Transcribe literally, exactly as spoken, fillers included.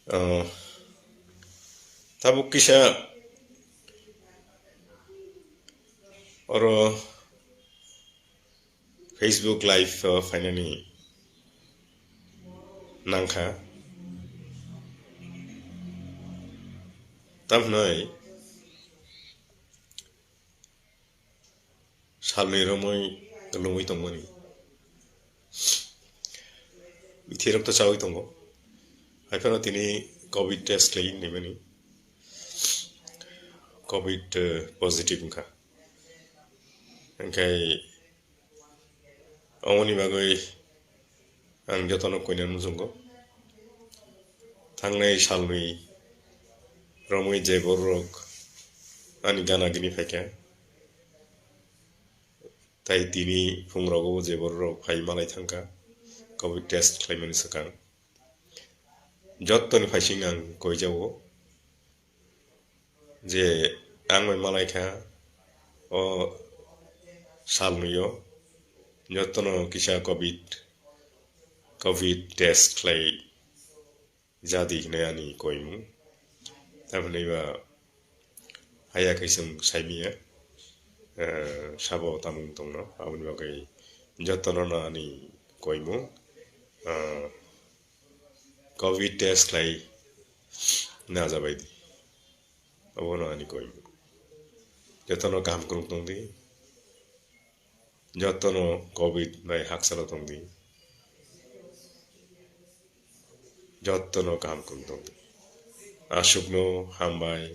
Ah, tabuk kisa oro Facebook Live o phainani nangkha. Tamhinai salni romwi lungwi tongmani. Bithirok to chawi tongo. Haiphano tini covid test khlai hinwi mani. Covid, eh, positive wngkha. Hingkhai omoni bagwi ang jotono koinani muchungo. Thangnai salni romwi je bororok ani gana gini phaikha, tai tini phungrogo je bororok phai malai thangkha covid test khlaimani swkang. Jottoni phaising ang koijago je ang bai malaikha o salnwio jotono kisa covid, covid test khlai jadi hinwi ani koimung. Tamhinwi ba haya khe chwng saimanya, eh, sabo tamung tongno, aboni bagwi jotono no ani koimung, eh, covid test khlai najabaidi. Obono ani koimung. Jotono kaham kwrwng tongdi. Jotono covid bai haksalo tongdi. Jotono kaham kwrwng tongdi. Aswkno hambai.